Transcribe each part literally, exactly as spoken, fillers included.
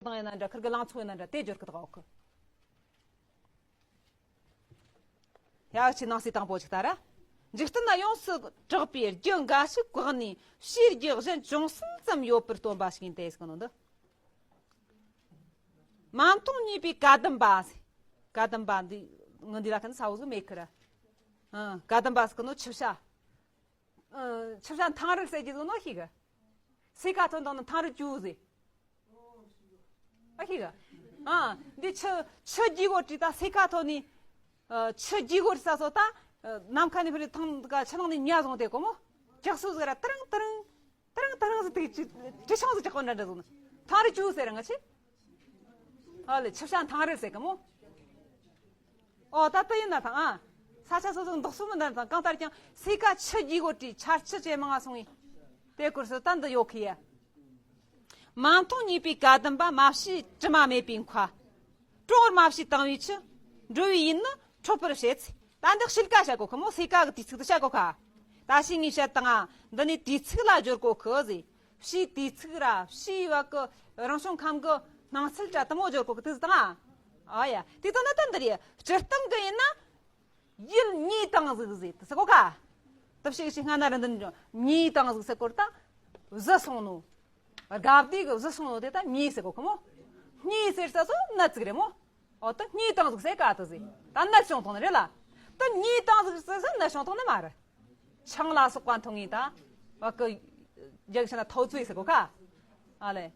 དང་ཡིན་ན་འདྲ། ཁིར་གི་ལང་ཚོ་ཡིན་ན་འདྲ། དེ་སྦྱོར་གི་དགའ་གི། ཡག་ཆེ་ནང་སྲིད་དང་པོ་ཅིག་ལྟ་ར། འཇིག་རྟེན་ན་ཡོངས་སུ་གྲགས་པའི་རྒྱུ་འགའ་ཞིག་བཀག་ནས་ཕྱིའི་རྒྱུ་གཞན་ཅུང་ཟད་ཙམ་ཡོད་པར་སྟོན་པ་ཞིག་ཡིན་ཏེ་ཟེར་གི་ནོ་འདི། མ་མཐོང་གཉིས་པའི་བཀའ་གདམས་པ་ཟེར། བཀའ་གདམས་པ་འདི་ངི་འདི་ལ་ཁན་ས་བོ་ཟིག་མེད་ཁི་ར། ཨ། བཀའ་གདམས་པ་ཟེར་གི་ནོ་ཆུ་བྱ། ཨ། ཆུ་བྱ་ཐང་རི་ཟེར་གི་ཟིག་ནོ་ཤི་གི། སེ་ཀ་ཐོན་དང་ནི་ཐང་རི་ཅུ་ཟེར། ཨ་ཤི་ག་ཨ། འདི་ཆུ་ཆུ་རྒྱུས་གོ་དྲི་ད་སེ་ཁ་ཐོ་ནི། ཨ། ཆུ་རྒྱུས་གོ་རི་ས་སོ་ད། ཨ། ནམ་མཁའ་ནི་ཕི་རི་ཐང་ག་ཆུ་ནང་ནི་ཉ་བཟུང་སྟེ་གོ་མོ། ཇག་སུ་ཟིག་ར་ཏི་རང་ཏི་རང་། ཏི་རང་ཏི་རང་ཟིག་དེ་ཅི་ཅི་ཆང་ཟིག་ཇག་གོ་འདྲ་འདྲ་བཟུང་ནི། ཐང་རི་ཅུ་ཟེར་ར་ང་ཆི། ཨ་ལེ་ཆུ་བྱ་ཐང་རི་ཟེར་གི་མོ། ཨོ་ད་ལྟ་ཡིན་ན་ཐང་ཨ། ས་ཆ་སོ་སོ་འདོགས་སུ་མི་འདར་ཐང་གང་ལྟར་ཀྱང་སེ་ཀ་ཆུ་རྒྱུས་གོ་དྲི་ཆར་ཆུ་ཇེ་མང་ང་སོང་ཡིན། དེ་སྐོར་སུ་ད་འདི་ཡོད་ཁི་ཡ། མ་མཐོང་གཉིས་པའི་བཀའ་གདམས་པ། མ་ཕྱིས་དྲི་མ་མེད་པའི་མཁའ། ཀྲོང་ངར་མ་ཕྱིས་དྭངས་པའི་ཆུ། འགྲོ་བའི་ཡིད་ནི་འཕྲོག་པར་བྱེད་ཚེ། ད་འདི་ཕྱིར་ཀ་བྱ་གོ་ཁི་མོ། སེ་ཀ་གི་དུས་ཚིགས་དུ་བྱ་གོ་ཁ། ད་ཕྱིས་ངས་བཤད་དང་ཨ། འདི་ནི་དུས་ཚིགས་ལ་སྦྱོར་གོ་ཁི་ཟེ། ཕྱིའི་དུས་ཚིགས་ར་ཕྱིའི་བ་གི་རང་བྱུང་ཁམས་གི་སྣང་ཚུལ་དྲ་དུ་མོ་སྦྱོར་གོ་ཁི་དུས་དང་ཨ། ཨ་ཡ། དེ་དང་ན་ད་འདི་རེད། སྤྱིར་བཏང་གི་ཡིན་ན། ཡུལ་གཉིས་དང་གཟུགས་ཟེར་དུ་ཟེར་གོ་ཁ། དུ་ཕྱིས་ཤིག་སྔ་ན་རིན་ལྡན་གཉིས་དང་གཟུགས་ཟེར་གོ་ད། བཟི་སོང་ནོ། དགའ་བདེ་གི་བཟི་སོང་ནོ་དེ་ད་གཉིས་ཟེར་གོ་ཁི་མོ། གཉིས་ཟེར་ས་སོ་ནད་ཅིག་རེད་མོ། ཨོ་ད་གཉིས་དང་གཟུགས་ཟེར་ག་དུ་ཟེར། ད་ནད་བྱུང་ཐོང་ནི་རེད་ལ། ད་གཉིས་དང་གཟུགས་ཟེར་ས་ནད་བྱུང་ཐོང་ནི་མ་རེད། ཆང་ལ་སོགས་པ་འཐུང་ངེས་ད། བ་ཀི། རྒྱག་ཤ་ན་ཐོ་ཚོས་ཟེར་གོ་ཁ། ཨ་ལེ།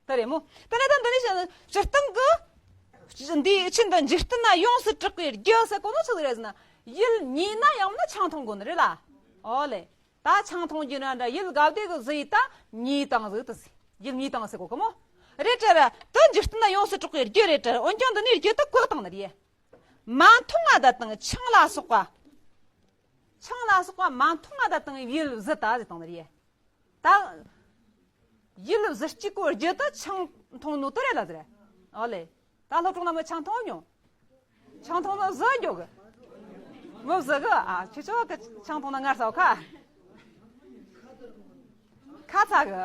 ད་རེད་མོ། ད་ནི་ད་འདི་ནི་སྤྱིར་བཏང་གི། འདིའི་ཆེད་དུ་འཇིག་རྟེན་ན་ཡོངས་སུ་གྲགས་པའི་རྒྱུ་ཟེར་གོ་ནོ་ཆི་ཟིག་རེད་ཟེར་ན། ཡུལ་གཉིས་ན་ཡང་ན་ཆང་འཐུང་དགོས་ནི་རེད་ལ། ཨོ་ལེ། ད་ཆང་འཐུང་རྒྱུ་ན་འདྲ་ཡུལ་དགའ་བདེ་གི་བཟི་ཡི་ད་གཉིས་དང་གཟུགས་དུ་ཟེར། ཡུལ་གཉིས་དང་ཟེར་གོ་གི་མོ། རེད་དྲ་ར་ད་འཇིག་རྟེན་ན་ཡོངས་སུ་གྲགས་པའི་རྒྱུ་རེད་དྲ། འོན་ཀྱང་འདི་ནི་རྒྱུ་ད་བཀག་བཏང་ནི་རེད། མ་མཐོང་ང་ད་དང་ཆང་ལ་སོགས་པ། ཆང་ལ་སོགས་པ་མ་མཐོང་ང་ད་དང་ཡུལ་བཟི་ད་ཟེར་བཏང་ནི་རེད། ད། ཡུལ་བཟི་གཅིག་གོ་རྒྱུ་དུ་ཆང་འཐུང་ནོ་དུ་རེད་ལ་ཟེར། ཨོ་ལེ། ད་སློབ་གྲོགས་རྣམས་ཆང་འཐུང་མྱོང་། ཆང་འཐུང་ནོ་བཟི་འགྱོ་གི། མི་བཟི་གི་ཨ། ཁྱེད་ཆོ་གི་ཆང་འཐུང་ན་ངར་ས་ཁ། ཁ་ཚ་གི།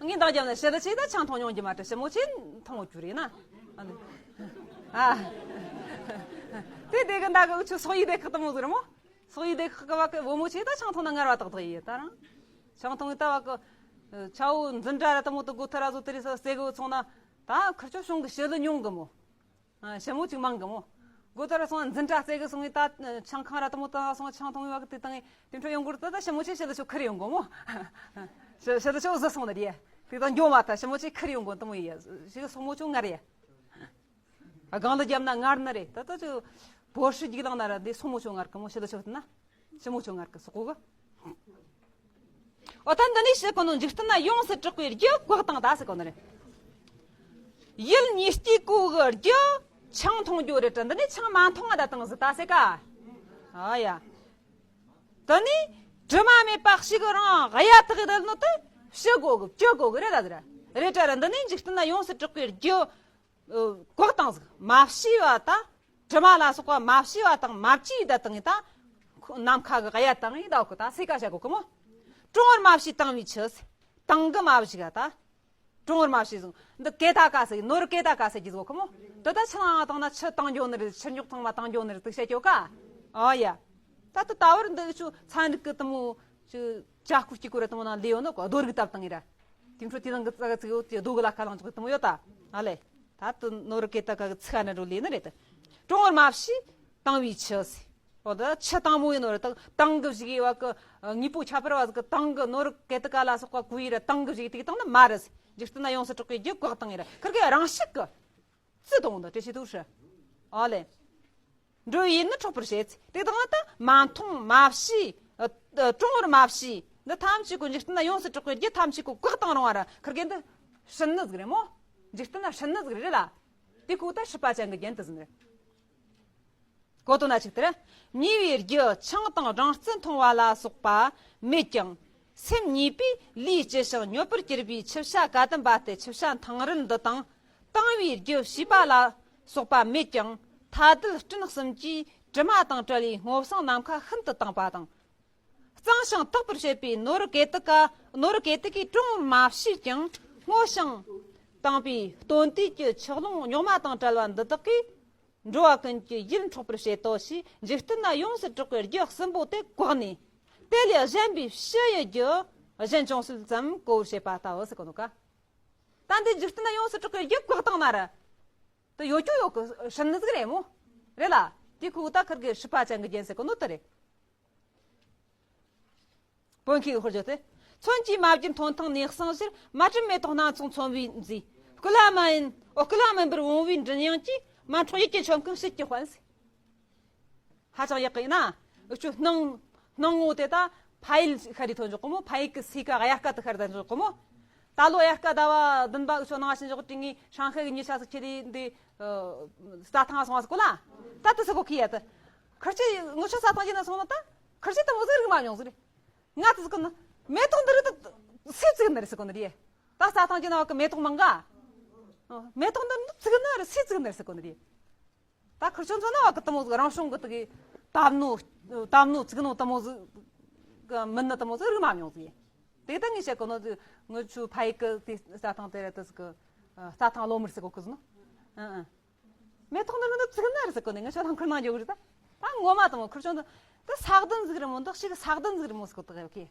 ངས་འདང་རྒྱབ་ན་ཞི་ལི་ཆེ་ད་ཆང་འཐུང་མྱོང་རྒྱུ་མ་རེད། ཞི་མོ་ཆེ་འཐུང་རྒྱུ་རེད་ན། ཨ། དེ་དེ་གི་འདའ་གི་ཆུ་སོག་ཡི་དེ་ཁག་ཏུ་མོ་ཟེར་མོ། སོག་ཡི་དེ་ཁག་གི་བ་གི་བུ་མོ་ཆེ་ད་ཆང་འཐུང་ན་ངར་བ་ཏག་ཏག་ཡི་ད་རང་། ཆང་འཐུང་ཡི་ད་བ་གི། ཆ་བོ་འཛིན་གྲྭ་ར་དུ་མོ་དུ་གོ་ཐ་ར་བཟོ་དེ་རེ་ས་སེ་གི་བོ་ཚོང་ན། ད་ཁིར་ཆོ་ཤོང་གི་ཞི་ལི་ཉུང་གི་མོ། ཞི་མོ་ཅིག་མང་གི་མོ། གོ་ཐ་ར་སོང་འཛིན་གྲྭ་རྩེ་གི་སོང་ངི་ད་ཆང་ཁང་ར་དུ་མོ་ད་སོང་ཆང་འཐུང་བ་གི་དེ་དང་དེ་འཕྲོ་ཡོང་གོ་ད་ད་ཞི་མོ་ཆེ་ཞི་ལི་ཆོ་ཁིར་ཡོང་གོ་མོ། ཞི་ཞི་ལི་ཆོ་བཟི་སོང་ནི་རེད། དེ་དང་འགྱོ་མ་ཐ་ཞི་མོ་ཆེ་ཁིར་ཡོང་གོ་དུ་མོ་ཡི་ཞི་གི་སོང་མོ་ཆོ་ངར་ཡ། སྒང་ལ་རྒྱབ་ན་ངར་ནི་རེད། ད་ད་ཆོ་བོ་ཧྲི་རྒྱུག་ལང་ན་ར་འདི་སོང་མོ་ཆོ་ངར་གི་མོ་ཞི་ལི་ཆོ་ད་ན། ཞི་མོ་ཆོ་ངར་གི་སོག་གོ་གི། འོ་ད་འདི་ནས་ཞི་གོ་ནོ་འཇིག་རྟེན་ན་ཡོངས་སུ་གྲགས་པའི་རྒྱུ་བཀག་དང་ད་ཟེར་གོ་ནི་རེད། ཡུལ་གཉིས་ཀྱི་གོ་གི་རྒྱུ་ཆང་འཐུང་རྒྱུ་རེད་དྲ། འདི་ནས་ཆང་མ་འཐུང་ང་ད་དང་ཟི་ད་ཟེར་ཀ། ཨ་ཡ། འདི་ནས་དྲི་མ་མེད་པ་ཞིག་རང་གཡའ་དག་རེད་ནོ་ད་ཞི་གོ་གི་བཅུ་གོ་གི་རེད་ད་ཟེར། རེད་དྲ་ར་འདི་ནས་འཇིག་རྟེན་ན་ཡོངས་སུ་གྲགས་པའི་རྒྱུ། བཀག་དང་ཟིག་མ་བྱས་པ་དང་། དྲི་མ་ལ་སོགས་པ་མ་བྱས་པ་དང་མ་བཅས་ད་དང་ཡིན་ད། ནམ་མཁའ་གི་གཡའ་དང་ཡིན་ད་འོ་ཁོ་ད་སེ་ཀ་བྱ་གོ་གི་མོ། ཀྲོང་ངར་མ་བྱས་དྭངས་པའི་ཆུ། དྭངས་གི་མ་བྱས་ག་ད། ཀྲོང་ངར་མ་བྱས་ཟིག་འདི་ཀེ་ད་ཀ་ཟེར་ནོར་ཀེ་ད་ཀ་ཟེར་གྱི་ཟིག་གོ་མོ། འདི་ད་ཆུ་ནང་དང་ན་ཆུ་དྭངས་འགྱོ་ནི་རེད། ཆུ་རྙོག་ཚང་མ་དྭངས་འགྱོ་ནི་རེད་དུ་བཤད་ཀྱོ་ཀ། ཨ་ཡ། ད་དུ་ད་བར་འདི་ཆུ་ཚན་རིག་གི་དུ་མོ། ཅི་ཅ་ཁུ་ཅི་ཁུ་ར་དུ་མོ་ན་ལེ་ཡོ་ནོ་ཀོ་རྡོ་རིག་བཏབ་བཏང་ཡི་ར། དེང་ཁྲོ་དེ་དང་གི་ཙ་ག་ཙིག་ཡོད་དེ་རྡོ་གི་ལ་ཁ་ལང་ཅིག་དུ་མོ་ཡོད་ད། ཨ་ལེ། ད་དུ་ནོ་རུ་ཀེ་ད་ཀ་གི་ཚིག་ཨ་ན་རུ་ལེ་ནི་རེད། ཀྲོང་ངར་མ་བྱས་དྭངས་པའི་ཆུ་ཟེར། འོ་ད་ཆུ་དྭངས་མོ་ཡིན་ནོ་རེད། ད་དྭངས་གི་བཞིག་ཡི་བ་གི་དངོས་པོ་ཁྱད་པར་བ་ཟིག་གི་དྭངས་གི་ནོ་རུ་ཀེ་ད་ཀ་ལ་སོགས་པ་གུ་ཡི་ར་དྭངས་གི་བཞིག་དེ་གི་དྭངས་ནི་མ་རེད། འཇིག་རྟེན་ན་ཡོངས་སུ་གྲགས་པའི་རྒྱུ་བཀག་བཏང་ཡི་ར་ཁིར་གི་རང་ཤུགས་གི། རྩི་དང་འདི་བྲེ་ཤི་དུ་ཧྲི། ཨ་ལེ། འགྲོ་བའི་ཡིད་ནི་འཕྲོག་པར་བྱེད། དེ་དང་ད་མ་མཐོང་མ་བྱས། ཨ། ཀྲོང་ངར་མ་བྱས། འདི་ཐམས་ཅད་ཀོ་འཇིག་རྟེན་ན་ཡོངས་སུ་གྲགས་པའི་རྒྱུ་ཐམས་ཅད་ཀོ་བཀག་བཏང་རུང་བ་ར་ཁིར་གེ་འདི་ཧྲིན་ནི་ཟིག་རེད་མོ། འཇིག་རྟེན་ན་ཧྲིན་ནི་ཟིག་རེད་ལ། དེ་ཁོ་ད་སྲིད་པ་ཅན་གི་རྒྱན་དུ་ཟིན་རེད། གོ་དོན་ན་ཆིག་ལྟར། ཉེ་བའི་རྒྱུ་ཆང་དང་སྦྲང་རྩི་འཐུང་བ་ལ་སོགས་པ་མེད་ཀྱང་། སེམས་ཉེས་པས་ལུས་ལྕི་ཞིང་མྱོས་པར་གྱུར་པའི་ཆུ་བྱ་ཀ་དམ་པ་སྟེ་ཆུ་བྱ་ཐང་རིལ་འདི་དང་། དྭངས་པའི་རྒྱུ་བྱིས་པ་ལ་སོགས་པ་མེད་ཀྱང་། ཐ་དད་སྤྲིན་གསུམ་གྱིས་དྲི་མ་དང་བྲལ་བའི་སྔོ་བསངས་ནམ་མཁའ་ཤིན་ཏུ་དྭངས་པ་དང་། གཙང་ཞིང་དག་པར་བྱེད་པའི་ནོར་སྐད་དུ་ཀ་ནོར་སྐད་དུ་ཀའི་གྲོང་མ་བྱས་ཀྱང་སྔོ་ཞིང་དྭངས་པའི་སྟོན་དུས་ཀྱི་ཆུ་ཀླུང་རྙོག་མ་དང་བྲལ་བ་འདི་དག་གིས། འགྲོ་བ་ཀུན་གྱི་ཡིད་འཕྲོག་པར་བྱེད་དོ་ཞེས་འཇིག་རྟེན་ན་ཡོངས་སུ་གྲགས་པའི་རྒྱུ་གསུམ་པོ་དེ་བཀག་ནས། དེ་ལས་གཞན་པའི་ཕྱི་ཡི་རྒྱུ་གཞན་ཅུང་ཟད་ཙམ་གོ་བར་བྱེད་པ་ལྟ་བུ་ཟེར་གོ་ནོ་ཀ། ད་འདི་འཇིག་རྟེན་ན་ཡོངས་སུ་གྲགས་པའི་རྒྱུ་བཀག་བཏང་ན་ར། དེ་ཡོད་རྒྱུ་ཡོད་གི་ཧྲིན་ནི་ཟིག་རེད་མོ། རེད་ལ། དེ་ཁོ་ད་ཁིར་གི་སྲིད་པ་ཅན་གི་རྒྱན་ཟེར་གོ་ནོ་དེ་རེད། བོན་གྱི་ཧོར་བརྗོད་དེ། མཚོན་གྱིས་མ་བརྒྱུས་མཐོང་ཐང་ནས་གསང་ཕྱིར། མ་བསྒྲིབས་མེ་ཏོག་སྣ་ཚོགས་མཚོན་པའི་མཛེས། བསྐུལ་བ་མ་ཡིན། ཨོ། བསྐུལ་བ་མིན་པར་འོང་བའི་མགྲིན་དབྱངས་ཀྱིས། མ་འཕྲོག་ཡིད་ཀྱི་ཆོམ་རྐུན་ཞིག་གི་དཔལ་ཟེར། ཧ་ཅང་ཡག་གི་ཡིན་ན། འུ་ཆོ་སྣང་སྣང་ངོ་དེ་ད་ཕ་ཡུལ་ཤར་རི་ཐོན་འཇོག་གི་མོ། ཕ་ཡུལ་གི་སའི་ཀ་དབྱར་ཁ་དུ་ཤར་ད་འཇོག་གི་མོ། ད་ལོ་དབྱར་ཁ་ཟླ་བ་བདུན་པ་འུ་ཆོ་ནང་ཕྱིན་འཇོག་དྲི་ངའི་ཧྲང་ཧའེ་གི་ཉི་ཤ་སུ་ཁྱེར་རི་འདི་རྩྭ་ཐང་སོང་བ་སུ་གོ་ལ། ད་དུ་སུ་གོ་ཁི་ཡ་དུ། ཁར་ཆི་ངུ་ཆོ་རྩྭ་ཐང་ཅི་ན་སོང་ན་ད། ཁར་ཆི་དུ་མོ་ཟིག་རིག་མ་མྱོང་ཟིག་རེད། ང་དུ་ཟིག་གོ་ན། མེ་ཏོག་འདི་རི་དུ་སུས་བཙུགས་ནི་རེད་ཟེར་གོ་ནི་རེད། ད་རྩྭ་ཐང་ཅི་ན་བ་གི་མེ་ཏོག་མང་ག་མེ་ཏོག་འདི་རི་བཙུགས་ནི་རི་སུས་བཙུགས་ནི་རེད་ཟེར་གོ་ནི་རེད། ད་ཁུར་ཆོ་ཚོ་ན་བ་གི་དུ་མོ་ཟིག་རང་བྱུང་གི་དུ་གི་དམ་ནོ། དམ་ནོ་བཙུགས་ནོ་དུ་མོ་ཟིག་གི་མིན་ནི་དུ་མོ་ཟིག་རིག་མ་མྱོང་ཟིག་དེ་ད་ངས་བཤད་གོ་ནོ་ཟིག་ངུ་ཆོ་ཕ་ཡུལ་གི་དེ་རྩྭ་ཐང་དེ་ར་དུ་ཟིག་གི་རྩྭ་ཐང་ལོ་མིར་ཟེར་གོ་གི་ཟིག་ནོ། ཨ་ཨ། མེ་ཏོག་འདི་རི་འདི་བཙུགས་ནི་རེད་ཟེར་གོ་ནི། ངས་ཆོ་ཐང་ཁུར་ནང་འཇོག་གི་རེད་ད། ད་ངོ་མ་དུ་མོ་ཁུར་ཆོ་འདི་ད་ས་གདན་ཟིག་རེད་མོ། འདི་ཞིག་ས་གདན་ཟིག་རེད་མོ་ཟེར་གོ་ད་གི་ཡོད་གི།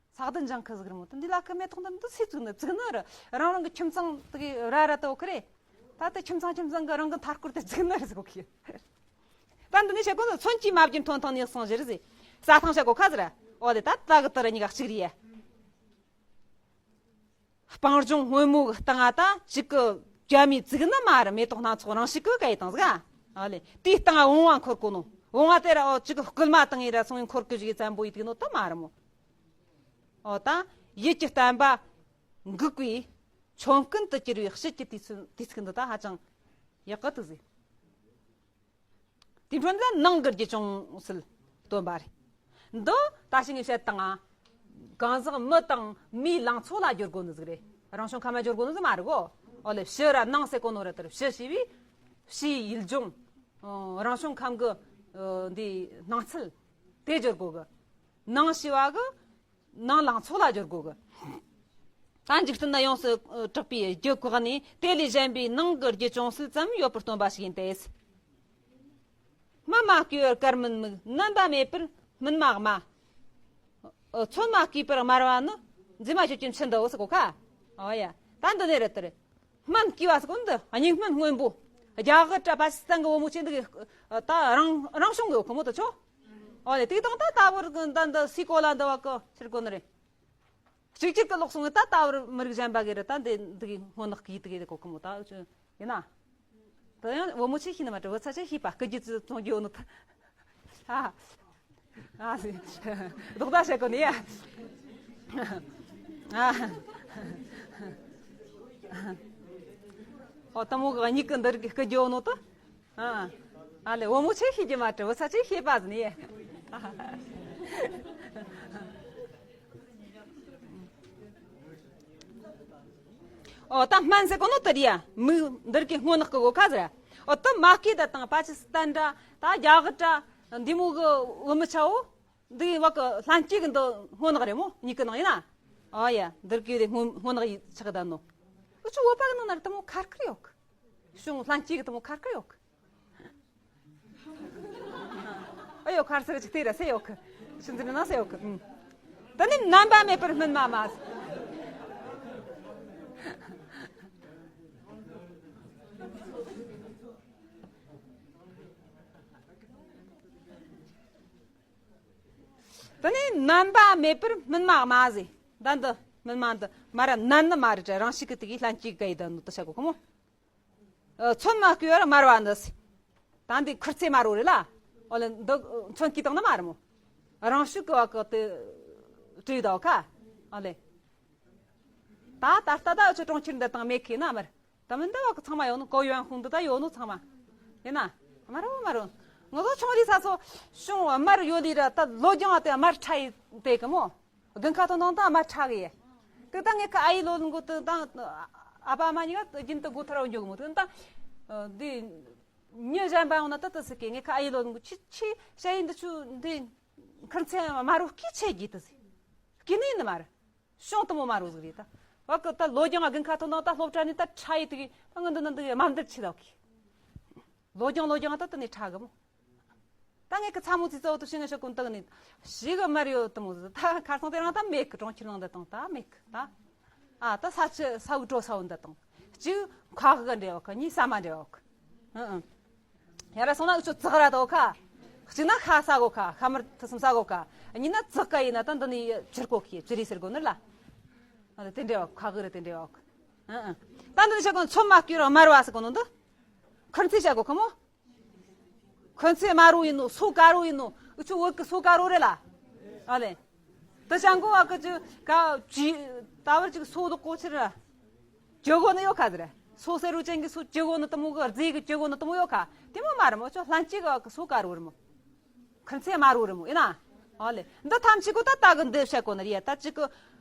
ས་གདན་ལྗང་ཁུ་ཟིག་རེད་མོ། ད་འདི་ལ་ཁུ་མེ་ཏོག་འདི་འདི་སུས་བཙུགས་ནི། བཙུགས་ནི་རེད། རང་རང་གི་ཁྱིམ་ཚང་དུ་གི་ར་ར་ཏོ་ཁི་རེད། ད་ལྟ་ཁྱིམ་ཚང་ཁྱིམ་ཚང་གི་རང་གི་མཐའ་སྐོར་དུ་བཙུགས་ནི་རེད་ཟེར་གོ་གི། ད་འདི་ནི་བཤད་གོ་ནི། མཚོན་གྱིས་མ་བརྒྱན་མཐོང་ཐང་ནས་གསང་ཕྱིར་ཟེར། རྩྭ་ཐང་བཤད་གོ་ཁ་ཟེར། འོ་དེ་ད་ད་གི་དུ་ར་གཉིས་ཀ་གཅིག་རེད། སྤང་ལྗོངས་སྔོན་མོ་གི་སྟེང་ང་ད་གཅིག་གི་རྒྱ་མིས་བཙུགས་ནི་མ་རེད། མེ་ཏོག་སྣ་ཚོགས་རང་ཞིག་གི་ག་ཡི་དང་ཟིག་ཨ་ལེ། དེའི་སྟེང་ང་བུང་བ་འཁོར་གོ་ནོ། བུང་བ་དེ་ར་ཨོ་གཅིག་གི་སྐུལ་མ་བཏང་ཡི་ར་སོང་ཡི་འཁོར་གི་བཞུགས་ཡི་བཙན་པོ་ཡི་དུག་ནོ་དུ་མ་རེད་མོ། ཨོ་ད་ཡིད་ཀྱི་བརྟན་པ་འགུགས་པའི་ཆོམ་རྐུན་དུ་གྱུར་བའི་དཔྱིད་ཀྱི་དུས་ཚོད་དུས་ཚིགས་འདི་ད་ཧ་ཅང་ཡག་གི་དུག་ཟིག་དེ་འཕྲོ་འདི་ལ་ནང་གི་རྒྱུ་ཅུང་ཟད་སྟོན་པ་རེད། འདི་ད་ཞིག་ངས་བཤད་དང་ང་། གང་ཟག་མི་དང་མིའི་ལང་ཚོ་ལ་སྦྱོར་དགོས་ནི་ཟིག་རེད། རང་བྱུང་ཁམས་ལ་སྦྱོར་དགོས་ནི་ཟིག་མ་རེད་གོ། ཨོ་ལེ་ཕྱི་ར་ནང་ཟེར་གོ་ནོ་རེད། དེར་ཕྱི་ཞེས་པའི་ཕྱིའི་ཡུལ་ལྗོངས། ཨོ་རང་བྱུང་ཁམས་ཀྱི་ཨོ་འདི་སྣང་ཚུལ་དེ་སྦྱོར་དགོས་གི། ནང་ཞེས་པ་གི་ནང་ལང་ཚོ་ལ་སྦྱོར་དགོས་གི། ད་འཇིག་རྟེན་ན་ཡོངས་སུ་གྲགས་པའི་རྒྱུ་བཀག་ནས་དེ་ལས་གཞན་པའི་ནང་གི་རྒྱུ་ཅུང་ཟད་ཙམ་ཡོད་པར་སྟོན་པ་ཞིག་ཡིན་ཏེ། སྨིན་མ་བསྐུས་པར་དཀར་མིན་མིག་རྣམ་པ་མེད་པར་སྨིན་མ་དམར། ཚོད་མ་བསྐུས་པར་དམར་བ་ནི། མཛེས་མ་ཆོས་ཀྱི་མཆུ་འདི་འོ་ཟེར་གོ་ཁ། ཨོ་ཡ། ད་འདི་ནས་རེད་དེ་རེད། སྨིན་བསྐུས་པ་ཟེར་གོ་འདི་སྙིང་སྨིན་སྔོན་པོ། རྒྱ་གར་ར་པ་སི་ཏན་གི་བུ་མོ་ཆེ་འདི་གི་ད་རང་རང་བྱུང་གི་ཡོད་གི་མོ་དུ་ཆོ། ཨོ་ལེ་དེ་དང་ད་ད་བར་གི་ད་འདི་སི་གོ་ལ་འདི་བ་གི་ཕྱིར་གོ་ནི་རེད། གཅིག་གཅིག་གི་ལོག་སོང་ངས་ད་ད་བར་མི་རིགས་གཞན་པ་གི་རེད། ད་འདི་འདི་གི་སྔོ་ནག་གི་དེ་གི་གོ་གི་མོ་ད་ཡིན་ན། དེ་ཡང་བུ་མོ་ཆེ་ཤེས་ནི་མ་རེད། བུ་ཚ་ཆེ་ཤེས་པ་སྐུ་རྒྱུ་ཙི་ཙོང་རྒྱུ་ནི་ད། ཨ། ཨ་ཟི། ལྡོག་ཟླ་བྱེད་གོ་ནི་ཡ། ཨ། ཨོ་ད་མོ་གི་གཉིས་ཀི་འདི་རིགས་སྐུ་རྒྱུ་ནོ་ད། ཨ། ཨ་ལེ་བུ་མོ་ཆེ་ཤེས་རྒྱུ་མ་རེད། བུ་ཚ་ཆེ་ཤེས་པ་ཟིན་ཡེ། ཨོ་ད་སྨན་ཟེར་གོ་ནོ་དེ་རེད་ཡ། མིག་འདིར་གི་སྔོ་ནག་གི་གོ་ཁ་ཟེར། ཨོ་ད་མ་སྐྱེས་ད་དང་པ་ཅི་སི་ཏན་འདྲ་ད་རྒྱ་གར་འདྲ་འདི་མོ་གི་བུ་མོ་ཆ་བོ། འདི་བ་གི་ལྷན་སྐྱེས་གི་འདི་སྔོ་ནག་རེད་མོ། གཉིས་ཀི་ནང་ཡིན་ན། ཨ་ཡ་འདིར་གི་རེད། སྔོ་སྔོ་ནག་ཡི་ཆགས་ད་ནོ། འུ་ཆོ་བོད་པ་གི་ནང་ན་རེད་དེ་མོ་ཁར་ཁར་ཡོད་གི། བྱུང་ལྷན་སྐྱེས་གི་དེ་མོ་ཁར་ཁར་ཡོད་གི། ཨ་ཡོ་ཁར་སེར་ཅིག་དེ་ར་སེ་ཡོད་གི། ཆུ་འཛིན་ན་སེ་ཡོད་གི། ཨུམ། ད་ནི་རྣམ་པ་མེད་པར་སྨིན་མ་མ། ད་ནི་རྣམ་པ་མེད་པར་སྨིན་མ་མ་ཟེར། ད་འདི་སྨིན་མ་འདི་མ་ར་ནན་ནི་མ་རེད་དྲ། རང་ཤུགས་ཀྱི་དེ་གི་ལྷན་སྐྱེས་ག་ཡི་ད་ནོ་ད་བྱ་གོ་གི་མོ། ཨ་ཚོད་མ་བསྐུས་པར་དམར་བ་འདི་ཟེར། ད་འདི་ཁུར་ཚེ་དམར་བོ་རེད་ལ། ཨོ་ལེ་འདི་ཚོན་གྱིས་བཏང་ན་མ་རེད་མོ། རང་ཤུགས་ཀྱི་བ་གི་དེ་བྲིས་དའོ་ཁ། ཨོ་ལེ། ད་ད་ལྟ་ད་ཆུ་གྲོང་ཁྱེར་འདི་དང་མེད་ཁེ་ན་མར། ད་མི་འདི་བ་གི་ཚང་མ་ཡོད་ནོ། གོ་ཡོན་ཧུང་འདི་ད་ཡོད་ནོ་ཚང་མ། ཡིན་ན། དམར་བོ་དམར་བོ། ང་ཚོ་ཆུང་རིས་ས་སོ་བྱུང་དམར་ཡོད་ལི་ར། ད་ལོ་རྒྱུན་བ་དེ་དམར་ཁྲ་ཡི་དེ་གི་མོ། དགུན་ཁ་ཐོན་ནང་ད་དམར་ཁྲ་གི་ཡེ། དེ་ད་ངེད་ཀ་ཨ་ཡི་ལོ་ལུང་གོ་དེ་ད་ཨ་ཕ་ཨ་མ་གཉིས་ཀ་རྒྱུན་དུ་སྒོ་ཐར་བ་འཇོག་གི་མོ། དེ་ད་འདི་མྱི་གཞན་པ་ཡོང་ན་ད་ད་སི་ཀེ་ངེད་ཀ་ཨ་ཡི་ལོ་ལུང་གོ་ཆི་ཆི་ཤ་ཡིན་འདི་ཆུ་འདི། ཁུར་ཚེ་དམར་བོ་སྐྱེས་ཆེ་གི་དུ་ཟིག་སྐྱེས་ནི་ནི་མ་རེད། བྱུང་དུ་མོ་མ་རུ་ཟིག་རེད་ད། བ་ཀི་ད་ལོ་རྒྱང་དགུན་ཁ་ཐོན་དང་ད་སློབ་གྲྭ་ནས་ད་ཁྲ་ཡི་དུ་གི་ད་ང་འདི་ན་འདི་གི་དམའ་འདེབས་ཆེ་ད་གི་ལོ་རྒྱང་ལོ་རྒྱང་ད་དུ་ནས་ཁྲ་གི་མོ། ད་ངས་ཀི་ཚ་མོ་ཙི་ཙ་བོ་དུ་ཤི་ང་ཤོ་ཀུན་དག་ནས་ཞི་གི་མར་ཡོད་དུ་མོ་ཟིག་ད་ཁ་སང་དེ་རང་ད་མེད་གི་གྲོང་ཁྱེར་ནང་འདི་དང་ད་མེད་གི་ད། ཨ་ད་ས་ཆུ་ས་འུ་གྲོ་ས་འུ་འདི་དང་གཅིག་ཁ་གི་འབྲེལ་བ་ཁ་གཉིས་ས་མ་འབྲེལ་བ་ཁ། ཨ་ཨ། ཡ་ར་སོང་ན་འུ་ཚོ་ཙག་ར་དོ་ཁ། གཅིག་ན་ཁ་ས་གོ་ཁ་ཁ་མར་ཐུ་སུམ་ས་གོ་ཁ། གཉིས་ན་ཙག་ཀ་ཡིན་ན་ད་འདི་ནི་ཅིར་གོ་ཁི་ཅི་རི་ཟེར་གོ་ནི་ལ། ཨ་དེ་འདྲེ་བ་ཁ་གི་རེ་དེ་འདྲེ་བ་ཁ། ཨ་ཨ། ད་འདི་ནི་ཤ་གོ་ཚོ་མ་སྐྱུར་ར་མར་བ་ཟེར་གོ་ནོ་འདི། ཁུར་ཚེ་ཤ་གོ་ཁ་མོ། ཁུར་ཚེ་མ་རུ་ཡིན་ནོ་སོ་ཀ་རུ་ཡིན་ནོ་འུ་ཚོ་བོད་གི་སོ་ཀ་རུ་རེ་ལ། ཨ་ལེ། ད་ཤང་གོ་བ་གི་ཅི་ཀ་ཅི་ད་བར་ཅིག་སོ་དུ་གོ་ཕྱིར་ར། ཇོ་གོ་ནི་ཡོད་ཁ་ཟེར། སོ་སེ་རུ་ཅན་གྱི་སོ་ཇོ་གོ་ནི་དུ་མོ་གི་རྫས་གི་ཇོ་གོ་ནི་དུ་མོ་ཡོད་ཁ། དེ་མོ་མ་རེད་མོ་ཅོ་ལྷན་སྐྱེས་གི་སོ་ཀ་རུ་རེད་མོ། ཁུར་ཚེ་མ་རུ་རེད་མོ་ཡིན་ན། ཨ་ལེ་འདི་ཐམས་ཅད་གོ་ད་ད་གི་འདི་བཤད་གོ་ནི་རེད་ད་ཅིག་གི།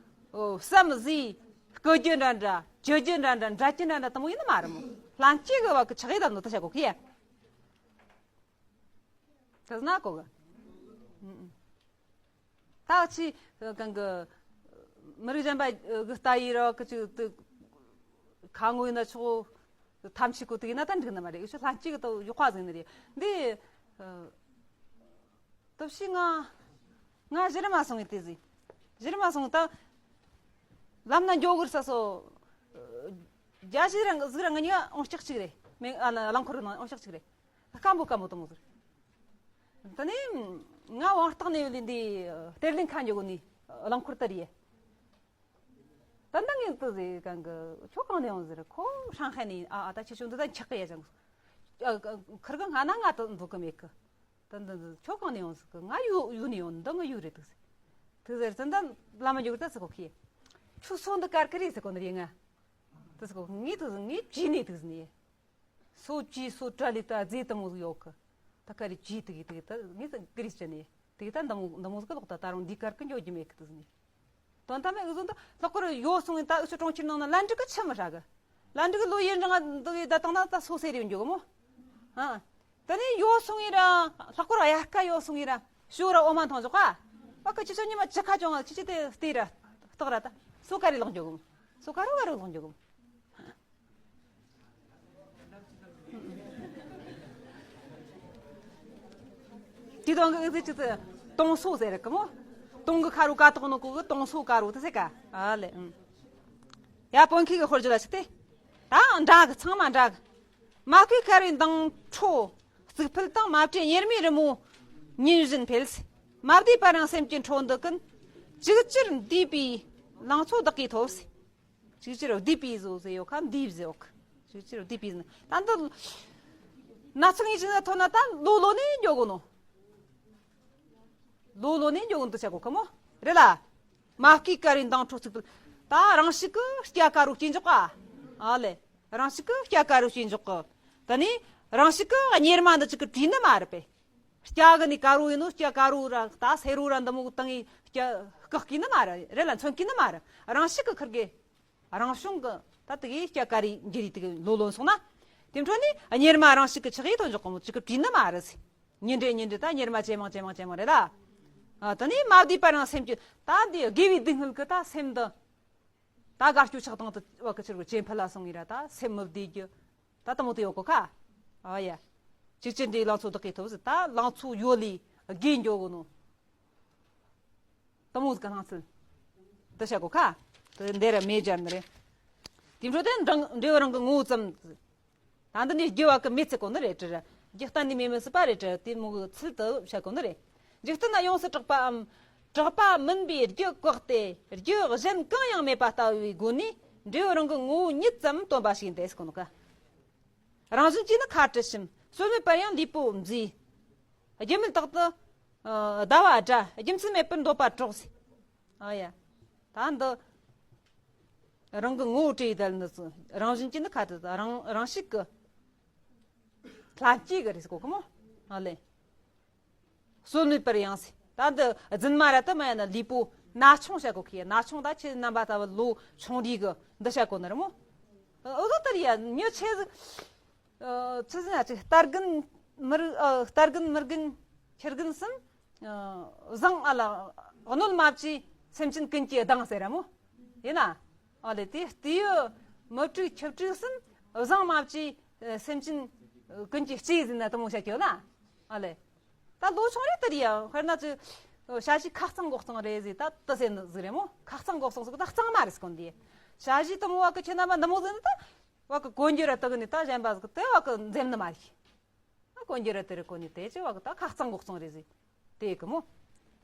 ཨོ་བསམ་གཟས། སྐུ་རྒྱུ་འདྲ་འདྲ་ཇོ་རྒྱུ་འདྲ་འདྲ་འདྲ་རྒྱུ་འདྲ་འདྲ་དུ་མོ་ཡིན་ནི་མ་རེད་མོ། ལྷན་སྐྱེས་གི་བ་གི་ཆགས་ཡི་དམ་ནོ་ད་བཤད་གོ་གི་ཡ། དེ་ན་གོ་གི། ད་ཅི་གང་གི་མི་རིགས་གཞན་པ་གི་ལྟ་ཡི་ར་གི་ཅིག་ཏུ་ཁ་ངོ་ཡིན་ན་ཆོག་ཐམས་ཅད་གོ་དུ་ཡིན་ན་ད་འགྲིག་ནི་མ་རེད། ཡོད་ཤོད་ལྷན་སྐྱེས་གི་ཏུ་ཡོག་པ་ཟིག་ནི་རེད་འདི། ཏུ་ཕྱི་ང་ང་གཞི་རིམ་མ་སོང་ངི་དེ་ཟིག་གཞི་རིམ་མ་སོང་ད་ལམ་ན་འགྱོ་གི་ར་ས་སོ། རྒྱ་གཞི་རང་ཟིག་རང་ངི་ནི་ཨོང་ལྕགས་གཅིག་རེད། མེ་ཨ་ན་རླངས་འཁོར་ནང་ཨོང་ལྕགས་གཅིག་རེད། སྐམ་པོ་སྐམ་པོ་དུ་མོ་ཟེར། ད་ནི་ང་བང་སྟག་ནས་ཡོད་ལི་འདི་གཏེར་ལེན་ཁ་འཇོག་ནི་རླངས་འཁོར་ལྟར་ཡེ། ད་འདང་ངེ་ཏུ་ཟེར་གང་གི་ཁྱོད་གང་ནས་ཡོང་ཟེར་ཁོ་ཧྲང་ཧའེ་ནས་ཨ་ཨ་ད་ཁྱེད་ཆུང་འདི་ད་འཁྱག་གི་ཡ་ཅང་། ཁིར་གི་ང་ན་ང་དུ་འདུག་གི་མེད་གི། ད་འདི་འདི་ཁྱོད་གང་ནས་ཡོང་ཟེར་གི་ང་ཡུ་ཡུ་ནས་ཡོང་འདི་ངི་ཡུ་རེད་དུ་ཟེར། དུ་ཟེར་ཙི་འདི་བླ་མ་འཇུག་ད་ཟེར་གོ་ཁི། ཁྱོད་སོ་འདི་དཀར་གི་རེད་ཟེར་གོ་འདི་རེད་ང་། དུ་ཟེར་གོ་ངས་དུ་ཟེར་ངས་བྲིས་ནས་དུ་ཟེར་ནས། སོ་བཅུས་སོ་བྲལ་ལས་ད་རྫས་དུ་མོ་ཟིག་ཡོད་གི། ད་ཀ་རི་བཅུས་དུ་གི་དུ་གི་ད་ངས་ཀི་རི་ཅི་ནས་དུ་གི་ད་འདི་མོ་འདི་མོ་ཟིག་ལོག་ད་ད་རུང་འདི་ཀར་གི་འཇོག་རྒྱུ་མེད་གི་དུ་ཟིག་ནས། དོན་དམ་ཨུ་ཟོ་ད་ལྷག་པར་ཡོད་སོང་ངས་ད་ཨུ་ཆོ་གྲོང་ཁྱེར་ནང་ན་ལན་འགྲིག་གི་ཆི་མི་ཧྲ་གི། ལན་འགྲིག་གི་ལོ་ཡིན་རང་འདི་གི་ད་དང་ན་ད་སོ་སེ་རེ་འཇོག་གི་མོ། ཨ། ད་ནི་ཡོད་སོང་ངས་ར་ལྷག་པར་དབྱར་ཁ་ཡོད་སོང་ངས་ར་ཞོ་ར་འོ་མ་འཐུང་འཇོག་ག། ཨ་ཀ་ཁྱེད་ཆོ་ཉི་མ་ཅི་ཁ་ཅོང་ཨ་ཁྱེད་ཆོ་དེ་ལྟོས་ར་ལྟོགས་ར་ད་སོ་ཀ་རི་ལོག་འཇོག་གི་མོ། སོ་ཀ་རུ་ཀ་རུ་ལོག་འཇོག་གི་མོ། དེ་དང་གི་ཨི་ཟི་ཅི་ཙི་དོང་སོ་ཟེར་གི་མོ། དོང་གི་ཁ་རུ་ཀ་དོག་ནོ་ཀོ་གི་དོང་སོ་ཀ་རུ་དེ་ཟེར་ག་ཨ་ལེ། ཡ་པོན་ཁི་གི་ཧོར་ཇི་ལ་ཞིག་སྟེ། ད་འདྲ་གི་ཚང་མ་འདྲ་གི། མ་ཁུའི་ཁ་རུའི་མདངས་འཕྲོ། རྩིག་ཕུད་དང་མ་བྲིས་གཉེར་མའི་རི་མོ། ཉིན་བཞིན་འཕེལ། མ་བསྡུས་པ་རང་སེམས་ཀྱི་འཕྲོ་འདུ་ཀུན། ཅིག་ཅར་འདུས་པའི་ལང་ཚོ་བདག་གིས་ཐོབ། ཅིག་ཅར་བསྡུས་པའི་བཟོ་ཟེར་ཡོད་ཁ་འདུས་ཟེར་ཡོད་ཁ། ཅིག་ཅར་བསྡུས་པའི་ཟེར་ན་ད་འདི། ན་ཚང་ཡིན་ཅིག་ན་ཐོན་ན་ད་ལོ་ལོ་ནས་འགྱོ་གོ་ནོ། ལོ་ལོ་ནས་འགྱོ་གོ་ནོ་དུ་ཆ་གོ་ཁ་མོ། རེད་ལ། མ་བསྐུས་ཀ་རུའི་མདངས་འཕྲོ་རྩིག་ཕུད། ད་རང་ཞིག་གི་སྐྱ་ཀ་རུ་སྐྱེ་འཇོག་ག་ཨ་ལེ། རང་ཞིག་གི་སྐྱ་ཀ་རུ་སྐྱེ་འཇོག་གི། ད་ནི། རང་ཞིག་གི་གཉེར་མ་འདི་ཅིག་གི་བྲིས་ནི་མ་རེད་པས། སྐྱ་གི་ནི་ཀ་རུ་ཡིན་ནོ་སྐྱ་ཀ་རུ་ར་ད་སེ་རུ་ར་འདི་མོ་གི་སྟེང་ངི་སྐྱ་བཀག་གི་ནི་མ་རེད་རེད་ལ་མཚོན་གི་ནི་མ་རེད། རང་ཞིག་གི་ཁིར་གི། རང་བྱུང་གི་ད་དེ་གི་སྐྱ་ཀ་རུའི་འགྱུར་རིས་དེ་གི་ལོ་ལོན་སོང་ན། དེ་འཕྲོ་ནི་གཉེར་མ་རང་ཞིག་གི་ཆགས་ཡིག་ཐོན་འཇོག་གི་མོ་ཅིག་གི་བྲིས་ནི་མ་རེད། ཉིན་རེ་ཉིན་རེ་ད་གཉེར་མ་ཇེ་མང་ཇེ་མང་ཇེ་མང་རེད་ད། ཨ་ད་ནི་མ་བསྡུས་པ་རང་སེམས་ཀྱི་ད་འདི་དགེ་བའི་སྡུག་བསྔལ་གི་ད་སེམས་འདི། ད་དགའ་སྐྱོ་ཆགས་སྡང་དུ་བ་གི་ཕྱིར་གི་ཇེ་འཕེལ་ལ་སོང་ངེ་ར་ད་སེམས་མི་བདེ་རྒྱུ། ད་དུ་མོ་དེ་ཡོད་གོ་ཁ། ཨ་ཡ། ཅིག་ཅི་འདྲའི་ལང་ཚོ་བདག་གིས་ཐོབ་ཟེར་ད་ལང་ཚོ་ཡོད་ལས་དགེ་འགྱོ་གོ་ནོ། དུ་མོ་ཟིག་གི་སྣང་ཚུལ། དུ་བྱ་གོ་ཁ། དུ་འདི་ར་མེ་སྦྱར་ནི་རེད། དེ་འཕྲོ་དེ་འབྲིང་འབྲས་བུ་རང་གི་ངོ་བོ་ཙམ། ད་འདི་ནས་རྒྱུ་བ་གི་མེད་ཚེ་གོ་ནི་རེད་དྲི་ར། རྒྱུ་གཏན་ནས་མེད་མི་སྲིད་པ་རེད་དྲི་དེ་མོ་གི་ཚུལ་དུ་བྱ་གོ་ནི་རེད། འཇིག་རྟེན་ན་ཡོངས་སུ་གྲགས་པའམ། གྲགས་པ་མིན་པའི་རྒྱུ་བཀག་སྟེ་རྒྱུ་གཞན་གང་ཡང་མེད་པ་ལྟ་བུའི་སྒོ་ནས་འབྲས་བུ་རང་གི་ངོ་བོ་ཉིད་ཙམ་སྟོན་པ་ཞིག་ཡིན་ཏེ་ཟེར་གོ་ནོ་ཀ། རང་བཞིན་གྱིས་ནི་ཁ་བྲལ་ཞིང་སྲོལ་མེད་པར་ཡང་ལུས་པོ་མཛེས། རྒྱུ་མེད་རྟག་ཏུ། ཨ་ཟླ་བ་སྒྲ་རྒྱུ་མཚན་མེད་པར་འདོད་པ་གྲོགས་ཟེར། ཨ་ཡ། ད་འདི། རང་གི་ངོ་བོ་བྲལ་ཡི་དལ་ནི་ཚོ་རང་བཞིན་གྱིས་ནི་ཁ་བྲལ་རང་རང་ཞིག་གི། ལྷན་སྐྱེས་གི་རེད་ཟེར་གོ་གི་མོ། ཨ་ལེ། སྲོལ་མེད་པར་ཡང་ཟེར། ད་འདི་རྫུན་མ་ར་དུ་མ་ཡ་ན་ལུས་པོ་ན་ཆུང་བྱ་གོ་ཁི་ན་ཆུང་ད་ཁྱེད་རྣམ་པ་ལྟ་བུ་ལོ་ཆུང་རིགས་གི་འདི་བྱ་གོ་ནི་རེད་མོ། ཨོ་ཟོ་ལྟར་ཡ་མྱི་ཆེ་ཟིག་ཨ་ཆི་ཟིག་ན་ཅིག་རྟ་རྒན་མི་ར་ཨ་རྟ་རྒན་མི་རྒན་ཁྱི་རྒན་གསུམ། བཟང་ཨ་ལ་གནོད་མ་བྱས་སེམས་ཅན་ཀུན་གྱི་གདེང་ཟེར་ར་མོ། ཡིན་ན། ཨ་ལེ་དེ་དེའི་མི་དྲུག་ཁྱི་དྲུག་སུན་བཟང་མ་བྱས་སེམས་ཅན་ཀུན་གྱི་ལྕེ་ཟིན་ན་དུ་མོ་བྱ་ཁྱོད་ན། ཨ་ལེ། ད་ལོ་ཆུང་རེད་དེ་རེད་ཡ། དཔེར་ན་ཅི། ཞ་ཞི་ཁ་གཙང་མགོ་གཙང་རེད་ཟེར་ད་དུ་ཟེར་ནི་ཟིག་རེད་མོ། ཁ་གཙང་མགོ་གཙང་ཟིག་ད་གཙང་མ་རེད་སྐོན་དེ། ཞ་ཞི་དུ་མོ་བ་གི་ཁྱི་ན་མ་འདི་མོ་ཟིན་ད། བ་གི་གོན་རྒྱུ་ར་དུ་གི་ནི་ད་གཞན་པ་ཟིག་དེ་བ་གི་འཛེམ་ནི་མ་རེད། ཨ་གོན་རྒྱུ་ར་དེ་རེད་གོ་ནི་དེ་ཅི་བ་གི་ད་ཁ་གཙང་མགོ་གཙང་རེད་ཟེར། དེ་གི་མོ།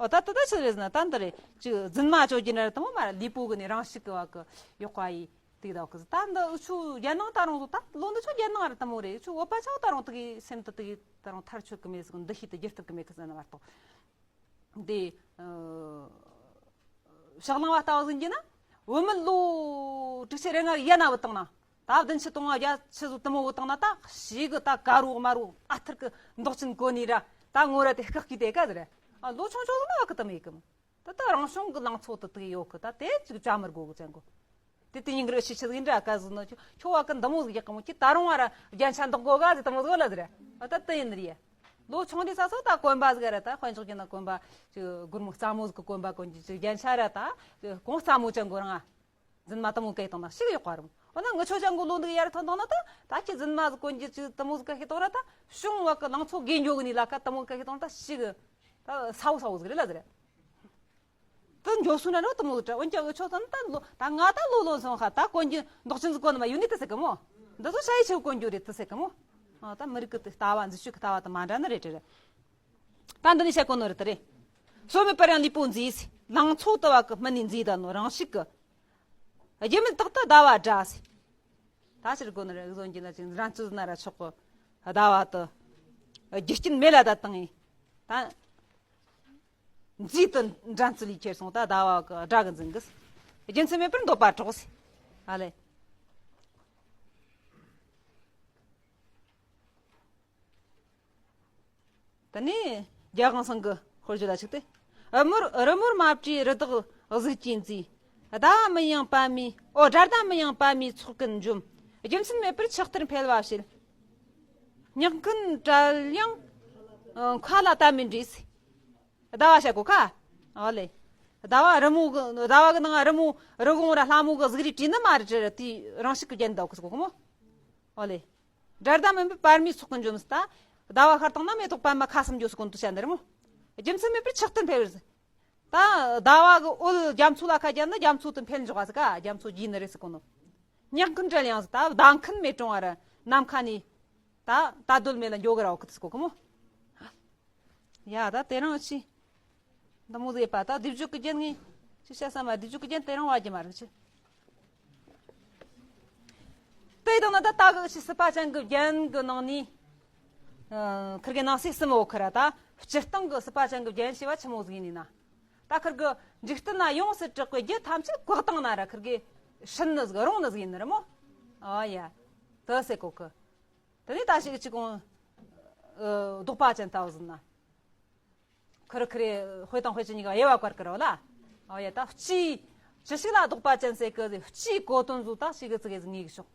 ཨོ་ད་དུ་ད་ཆི་རེད་ཟེར་ན་ད་འདི་རེད་ཅི་རྫུན་མ་ཅོ་རྒྱུ་ན་ར་དུ་མོ་མ་ར་ལུས་པོ་གི་ནི་རང་ཤུགས་གི་བ་གི་ཡོག་པ་ཡི། དེ་དག་གི་ད་འདི་འུ་ཆོ་རྒྱལ་ནང་ད་རུང་ཟོ་ད་ལོ་འདི་ཆོ་རྒྱལ་ནང་ར་དུ་མོ་རེད། འུ་ཆོ་བོད་པ་ཆོ་ད་རུང་དུ་གི་སེམས་དུ་དུ་གི་ད་རུང་ཐར་ཆོད་གི་མེད་ཟིག་འདུ་ཤེས་དུ་བསྒྱུར་ཐུབ་གི་མེད་གི་ཟེར་ན་མ་གཏོགས། འདི་ཕྱག་ལང་བ་ལྟ་བུ་ཟིན་གྱི་ན་བུད་མེད་ལོ་དྲུག་ཅུ་རེ་ལྔ་ཡ་ན་བུད་བཏང་ན་ད་བདུན་ཅུ་དང་བརྒྱད་ཅུ་ཟོ་དུ་མོ་བུད་བཏང་ན་ད་ཞིག་གི་ད་ཀ་རུ་དམར་རུ་ཨ་ཐུར་གི་མདོག་ཅན་གོ་ནི་ར་ད་ངོ་ར་དེ་སྐག་གི་དེ་ཀ་ཟེར། ཨ་ལོ་ཆུང་ཆུང་ཟིན་ན་བ་གི་དུ་མེད་གི་མོ། ད་ལྟ་རང་བྱུང་གི་ལང་ཚོ་དུ་དུ་ཡོད་གི་ད་དེ་ཅིག་བྱ་མི་དགོ་གི་ཅན་གོ། དེ་དེ་ཡིན་གི་རེད་ཤི་ཆི་ཡིན་འདྲ་ཀ་ཟིན་ནོ་ཁྱོ་བ་གི་འདི་མོ་ཟིག་ཡག་གི་མོ་ཁྱི་ད་རུང་བ་ར་རྒྱན་ཆ་འདོག་གོ་ག་ཟིག་དུ་མོ་ཟིག་ལ་ཟིག་རེད། ཨ་ད་དེ་ཡིན་རེད། ལོ་ཆུང་དུས་ས་སོ་ད་གོན་པ་ཟིག་ར་ད་དཔལ་འབྱོར་གྱི་ན་གོན་པ་ཅིག་སྒོར་མོ་རྩ་མོ་ཟིག་གི་གོན་པ་གོན་གྱི་ཅིག་རྒྱན་ཆ་ར་ད་གོང་རྩ་མོ་ཅན་གོ་རང་ཨ། རྫུན་མ་དུ་མོ་སྐད་བཏང་ན་ཞིག་ཡོག་པ་རུང་། འོ་ན་ངི་ཆོ་ཅན་གོ་ལོ་འདི་ཡར་ཐོན་བཏང་ན་ད་ད་ཁྱི་རྫུན་མ་ཟིག་གོན་གྱི་ཅིག་དུ་མོ་ཟིག་ག་ཤི་བཏང་ར་ད་བྱུང་བ་གི་ལང་ཚོ་དགེ་འཇོག་གི་ནི་ལ་ཀ་དུ་མོ་ག་ཤི་བཏང་ད་ཞིག་ད་ས་བོ་ས་བོ་ཟིག་རེད་ལ་ཟེར། དུ་འཇོག་སུ་ན་རོ་དུ་མོ་ཟིག་འོན་ཀྱང་འུ་ཆོ་ད་ད་ལོ་ད་ང་ད་ལོ་ལོ་སོང་ཧ་ད་གོན་གྱི་མདོག་ཅན་ཟིག་གོན་ནི་མ་ཡུ་ནི་དུ་ཟེར་གི་མོ། འདི་ཚོ་ཤ་ཡི་ཆེ་གོན་རྒྱུ་རེད་དུ་ཟེར་གི་མོ། ཨ་ད་མི་རིགས་གི་ལྟ་བ་འཛིན་སྤྱོད་གི་ལྟ་བ་དུ་མ་འདྲ་ནི་རེད་རེད། ད་འདི་ནི་བཤད་གོ་ནོ་རེད་དུ་རེད། སོ་མེད་པར་ཡང་ལུས་པོ་མཛེས། ལང་ཚོ་དུ་བ་གི་སྨིན་ནི་མཛེས་ད་ནོ་རང་ཤུགས་གི་རྒྱུ་མེད་རྟག་ཏུ་ཟླ་བ་སྒྲ་ཟེར། ད་ཕྱིར་གོ་ནི་རེད་གཟོན་གྱི་ན་ཅིག་རང་ཚོད་ན་ར་ཆོག་གི་ཟླ་བ་དུ། རྒྱུ་རྐྱེན་མེད་ལ་ད་བཏང་ངེ་ད། མཛེས་དུ་འགྲན་རྩོད་ལས་ཁྱེར་སོང་ད་ཟླ་བ་གི་སྒྲ་གི་འཛིན་གི་རྒྱུ་མཚན་མེད་པར་འདོད་པ་གྲོགས་ཟེར། ཨ་ལེ། དེ་ནས་རྒྱལ་དབང་སང་གི་དཔེར་བརྗོད་ལ་ཆིག་སྟེ། རི་མོར་རི་མོར་མ་བྲིས་རི་དྭགས་གཟུགས་ཀྱིས་མཛེས། ཟླ་བ་མིན་ཡང་པདྨའི་ཨོ་སྒྲ་ཟླ་མིན་ཡང་པདྨའི་ཚོགས་ཀུན་འཇོམས། རྒྱུ་མཚན་མེད་པར་ཆགས་ལྟར་འཕེལ་བ་བྱེད། ཉག་ཁུན་བྲལ་ཡང་མཁའ་ལ་བལྟ་མི་འདྲེས། ཟླ་བ་བྱ་གོ་ཁ། ཨོ་ལེ། ཟླ་བ་རི་མོ་གི་ཟླ་བ་གི་ནང་རི་མོ་རི་བོང་ར་ལྷ་མོ་གི་གཟུགས་རིས་བྲིས་ནི་མ་རེད་དེ་རང་ཤུགས་ཀྱི་རྒྱན་ཟླ་གོ་ཟེར་གོ་གི་མོ། ཨོ་ལེ། སྒྲ་ཟླ་མིན་པའི་པདྨའི་ཚོགས་ཀུན་འཇོམས་ཟེར་ད། ཟླ་བ་ཤར་བཏང་ན་མེ་ཏོག་པདྨ་ཁ་གསུམ་འཇོམས་ཟེར་གོ་འདུག་བྱ་འདི་རི་མོ། རྒྱུ་མཚན་མེད་པར་ཆགས་ལྟར་འཕེལ་བར་ཟེར། ད་ཟླ་བ་གི་འོད་རྒྱ་མཚོ་ལ་ཁ་བརྒྱབ་ན་རྒྱ་མཚོ་དུ་འཕེལ་འཇོག་པ་ཟེར་ཀ་རྒྱ་མཚོ་རྒྱས་ནི་རེད་ཟེར་གོ་ནོ། ཉག་ཁུན་བྲལ་ཡང་ཟེར་ད་ཟླ་ཁུན་མེ་གྲོང་བ་ར་ནམ་མཁའ་ནས་ད་ད་སྡོད་མེད་ལ་འགྱོ་གི་ར་འོ་ཁི་ཏི་ཟེར་གོ་གི་མོ། ཡ་ད་དེ་རིང་ཅི། འདི་མོ་ཟེར་པ་ད་སྡེབ་སྦྱོར་གི་རྒྱན་ངས་ཅི་བཤད་ས་མ་སྡེབ་སྦྱོར་གི་རྒྱན་དེ་རིང་བ་རྒྱུ་མ་རེད་ཅི། དེ་དང་ན་ད་ལྟ་གི་ཅི་སྲིད་པ་ཅན་གི་རྒྱན་གི་ནང་ནས། ཨ། ཁིར་གི་ནང་གསེས་གསུམ་འོ་ཁི་ར་ད་སྤྱིར་བཏང་གི་སྲིད་པ་ཅན་གི་རྒྱན་ཞེས་པ་ཆི་མོ་ཟིག་ཡིན་ན། ད་ཁིར་གི་འཇིག་རྟེན་ན་ཡོངས་སུ་གྲགས་པའི་རྒྱུ་ཐམས་ཅད་བཀག་བཏང་ན་ར་ཁིར་གི་ཧྲིན་ནི་ཟིག་རུང་ནི་ཟིག་ཡིན་ནི་རེད་མོ། ཨ་ཡ། དེ་ཟེར་གོ་གི། དེ་ནས་ད་ཞིག་ཅི་གོང་། ཨ། ལྡོག་པ་ཅན་ལྟ་བུ་ཟིན་ན། ཁིར་ཁིར་དཔེ་དང་དཔེ་ཅན་གཉིས་ཀ་དབྱེ་བ་བཀར་ཀི་རོ་ལ། ཨོ་ཡ་ད་སྤྱིའི། ཅི་ཞིག་ལ་ལྡོག་པ་ཅན་ཟེར་གི་སྤྱིའི་གོ་དོན་ཟོ་ད་ཞིག་གི་ཙི་གེ་ཟིག་ངེས་གི་ཤོག